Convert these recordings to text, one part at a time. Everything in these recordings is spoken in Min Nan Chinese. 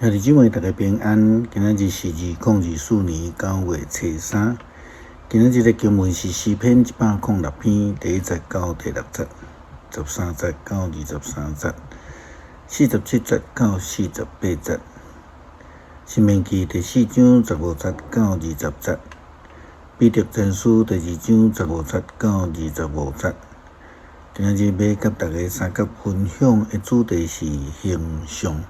兄弟姊妹，大家平安。今仔日是2024年9月初三。今仔日的經文是詩篇106篇第1節到第6節，13節到23節，47節到48節。申命記第4章15節到20節，彼得前書第2章15節到25節。今仔日欲佮大家相佮分享的主題是形象。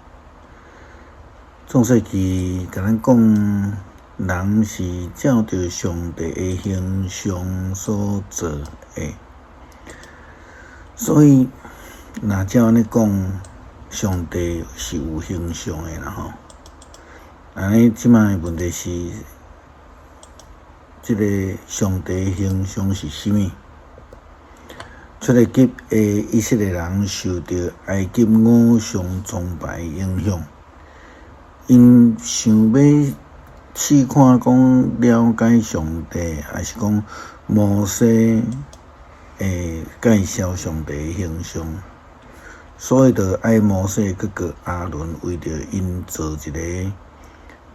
創世記共咱講，人是照著上帝的形象所造的，所以若照按呢講，上帝是有形象的啦吼。按呢這擺的問題是，這个上帝形象是啥物？出埃及的以色列人受著埃及偶像崇拜的影響。𪜶想欲試看講了解上帝，抑是講摩西會介紹上帝的形象，所以就愛摩西閣閣亞倫為著𪜶做一个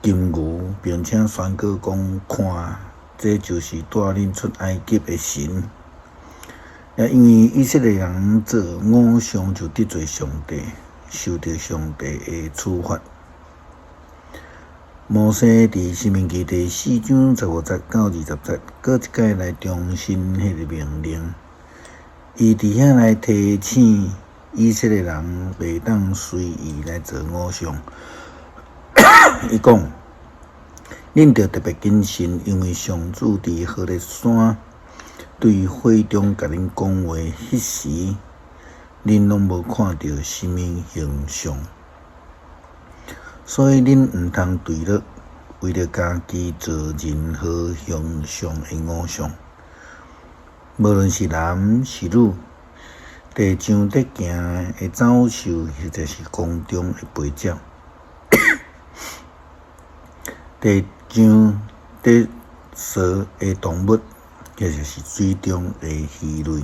金牛，並且宣告講：看，這就是帶恁出埃及的神。也因為以色列人做偶像就得罪上帝，受著上帝的處罰。摩西佇申命記第4章15節到20節，閣一擺來重申彼个命令。伊佇遐來提醒以色列人袂當隨意來做偶像。伊講：恁著特別謹慎，因為上主佇何烈山對火中共恁講話，彼時恁攏無看著啥物形象。所以恁毋通墜落，為著家己做任何形象的偶像，無論是男是女，地上咧行的走獸，或者是空中的飛鳥，地上咧踅的動物，或者是水中的魚類，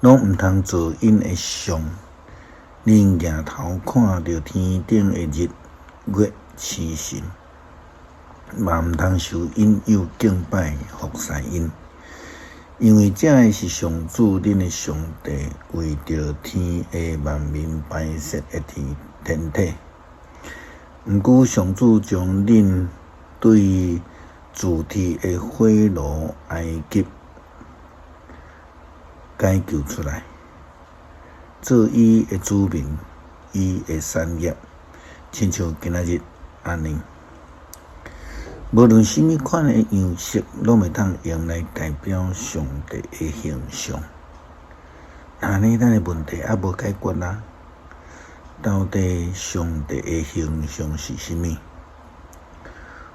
攏毋通做𪜶的像。恁舉頭看著天頂的日月星辰，嘛毋通受引誘敬拜服侍𪜶，因為這个是上主恁的上帝為著天下萬民擺設的天天體。毋過上主將恁對鑄鐵的火爐埃及解救出來，做伊的子民，伊的產業，親像今仔日按呢。無論啥物款的樣式，攏會當用來代表上帝的形象。按呢，咱的問題猶無解決啊！到底上帝的形象是啥物？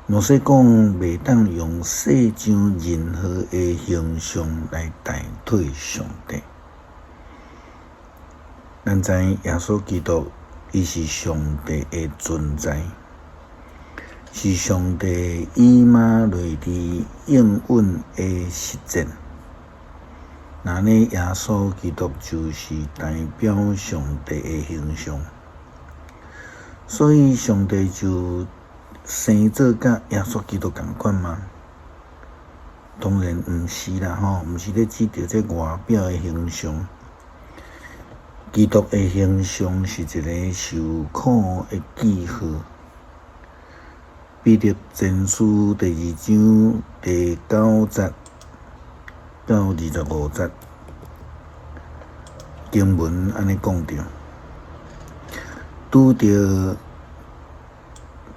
摩西講，袂當用世上任何的形象來代替上帝。咱知耶穌基督，伊是上帝的存在，是上帝以馬內利應允的實踐。那呢，耶穌基督就是代表上帝的形象，所以上帝就生做佮耶穌基督仝款嗎？當然毋是啦，吼，毋是咧指著這外表的形象。基督的形象是一个受苦的記號。彼得前書第2章第9節到25節經文按呢講著，拄著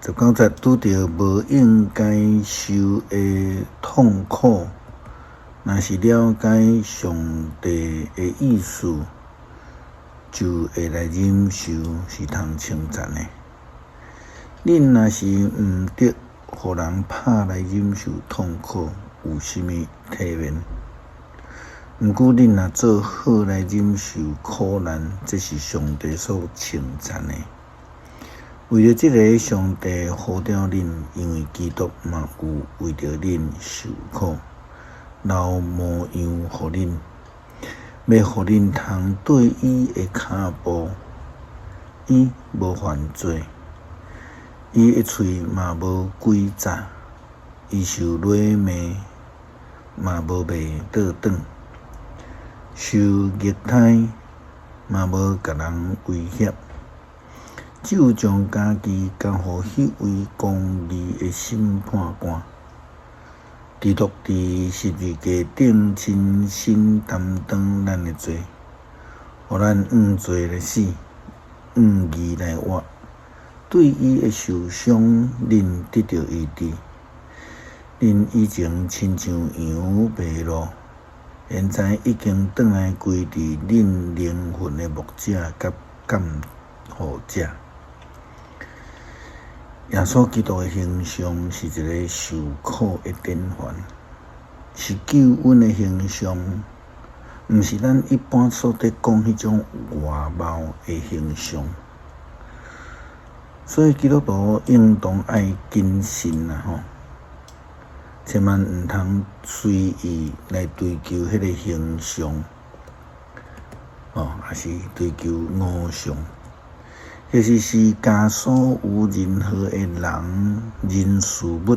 19節拄著無應該受的痛苦，若是了解上帝的意思，就會來忍受，是通稱讚的。恁若是毋得予人拍來忍受痛苦，有啥物體面？毋過恁若做好來忍受苦難，這是上帝所稱讚的。為著這个，上帝呼召恁，因為基督嘛有為著恁受苦，留模樣予恁。欲予恁通綴伊的跤步，伊無犯罪，伊的喙嘛無詭詐，伊受詈罵嘛無袂倒轉，受虐待嘛無共人威脅，只有將家己交予彼位公義的審判官。基督佇十字架頂親身擔當咱的罪，予咱按罪來死，按義來活。對伊的受傷，恁得著醫治。恁以前親像羊迷路，現在已經轉來歸佇恁靈魂的牧者佮監護者。耶穌基督的形象是一个受苦的典範，是救恩的形象，毋是咱一般所佇講彼種外貌的形象。所以基督徒應當愛謹慎啊！吼，千萬毋通隨意來追求彼个形象，吼，抑是追求偶像。其實是共所有任何的人、人事物，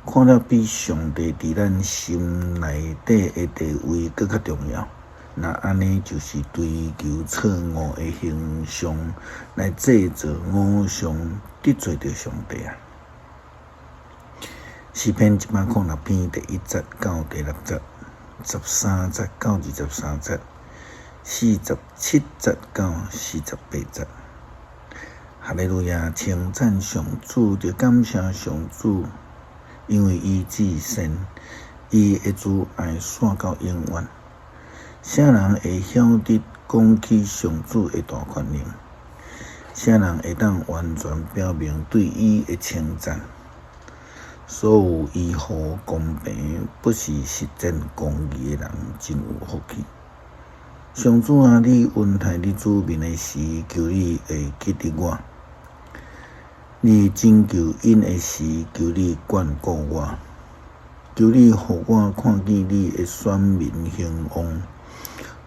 看了比上帝佇咱心內底的地位閣較重要。若按呢，就是追求錯誤的形象，來製造偶像，得罪著上帝啊！詩篇106篇第1節到第6節，13節到23節，47節到48節。哈利路亞！稱讚上主，著感謝上主，因為伊至善，伊的慈愛紲到永遠。啥人會曉得講起上主的大權能？啥人會當完全表明對伊的稱讚？所有維護公平、不是實踐公義的人，真有福氣。上主啊，你恩待你子民的時，求你會記得我；你拯救𪜶的時，求你眷顧我。求你予我看見你的選民興旺，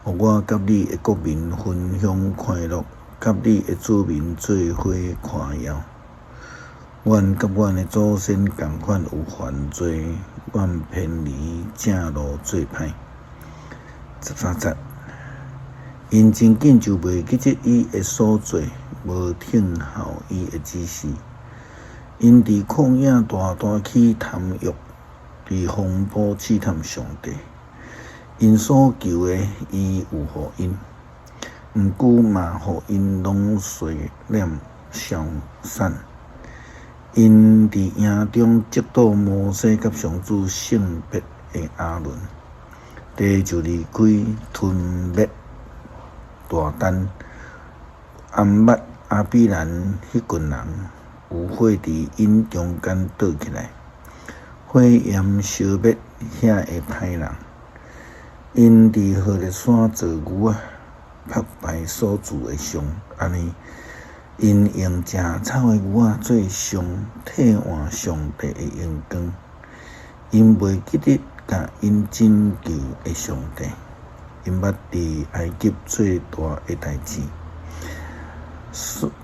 予我佮你的國民分享快樂，佮你的子民做伙誇耀。阮佮阮的祖先仝款有犯罪，阮偏離正路做歹。13節，𪜶真緊就袂記得伊的所做，無聽候伊的指示。𪜶佇曠野大大起貪欲，佇風暴試探上帝。𪜶所求的，伊有予𪜶，毋過嘛予𪜶攏衰殄消散。𪜶佇營中嫉妒摩西佮上主聖別的亞倫，地就離開吞滅大丹、暗捌亞比蘭彼群人，有火佇𪜶中間倒起來，火焰燒滅遐个歹人。𪜶佇何烈山做牛仔，拍敗所鑄的像，按呢，𪜶用食草的牛仔做像，替換上帝的榮光。𪜶袂記得共𪜶拯救的上帝，𪜶捌佇埃及做大的代誌，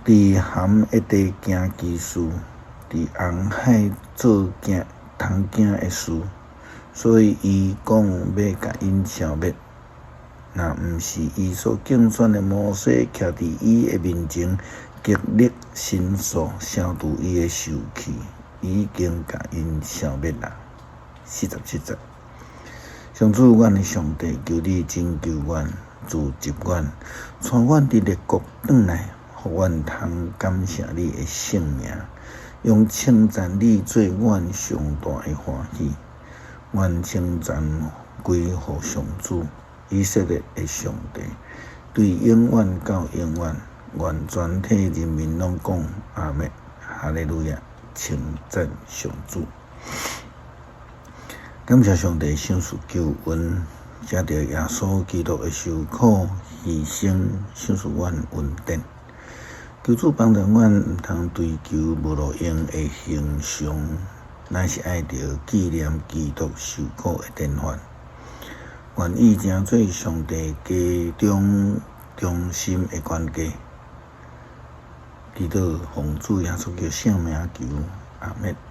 佇含的地行奇事，佇紅海做驚通驚的事，所以伊講欲共𪜶消滅。若毋是伊所揀選的摩西，徛佇伊的面前，極力申訴，消除伊的受氣，已經共𪜶消滅啦。47節，上主，阮的上帝，求你拯救阮，召集阮，帶阮佇列國轉來，予阮通感謝你的聖名，用稱讚你做阮上大的歡喜。願稱讚歸予上主，以色列的上帝，對永遠到永遠。願全體人民攏講阿們，哈利路亞，稱讚上主。感謝上帝賞賜救恩，藉著耶穌基督的受苦犧牲，賞賜阮恩典。求主幫助阮，毋通追求無路用的形象，乃是愛著紀念基督受苦的典範。願意成做上帝家中忠心的管家。祈禱奉主耶穌基督聖名求，阿們。